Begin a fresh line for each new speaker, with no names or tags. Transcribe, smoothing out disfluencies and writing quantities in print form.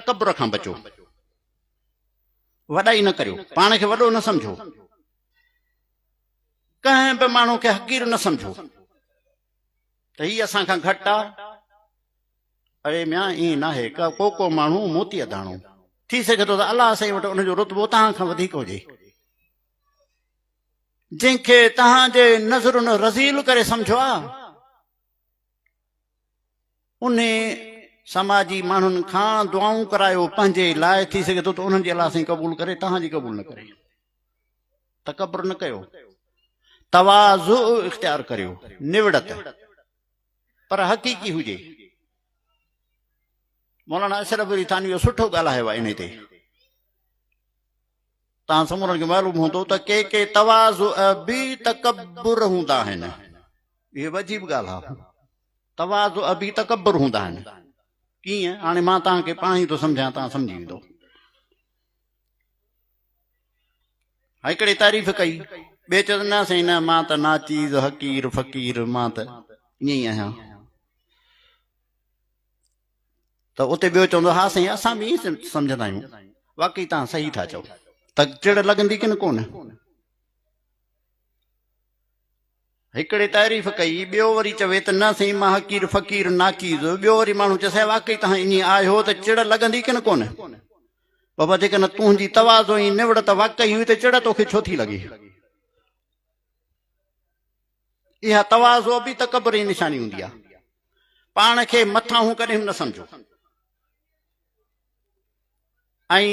تڪبر کان بچو. وڏائي نه ڪريو، پاڻ کي وڏو نه سمجهو. ڪنهن به ماڻهو کي حقير نه سمجهو ته هي اسان کان گهٽ آ. اڙي ميان ائين ناهي، ڪو ڪو ماڻهو موتيء داڻو ٿي سگهي ٿو ته الله سائين وٽ ان جو رتبو توهان کان وڌيڪ هجي. جنهن کي توهان جي نظرن رذيل ڪري سمجهيو آ، انهي سماجي ماڻهن کان دعائون ڪرايو پنهنجي لاء، ٿي سگهي ٿو ته انهن جي الله سائين قبول ڪري، توهان جي قبول نه ڪري. تڪبر نه ڪيو، تواضع اختيار ڪريو، نوڙت پر حقيقي هجي. مولانا اشرف علي ٿانويء سٺو ڳالهايو آهي انهي تي. توهان سمورن کي معلوم هوندو ته ڪي ڪي تواضع به تڪبر هوندا آهن. اهي به عجيب ڳالهه آهي. تواضع به تڪبر هوندا آهن. ڪيئن؟ هاڻي مان توهان کي پاڻ ئي ٿو سمجهايان توهان سمجهي ويندو. هڪڙي تعريف ڪئي، ٻئي چيو ته نه سائين نه مان ته ناچيز، حقير، فقير مان ته ائين ئي آهيان. ته اتي ٻيو چوندو ها سائين اسان به ائين سمجهندا آهيون. واقعي توهان صحيح ٿا چئو. ته چڙ لڳندي ڪين ڪونه. هڪڙي تعريف ڪئي، ٻيو وري چوي ته نه سائين مان حقير فقير ناچيز، ٻيو وري ماڻهو چئي سائين واقعي توهان ائين آهيو ته چڙ لڳندي ڪين ڪونه. بابا جيڪڏهن تنهنجي تواضع ۽ نوڙت واقعي هئي ته چڙ توکي ڇو ٿي لڳي؟ اها تواضع به تڪبر جي نشاني هوندي آهي. پاڻ کي مٿانهون ڪڏهن به نه سمجهو ۽.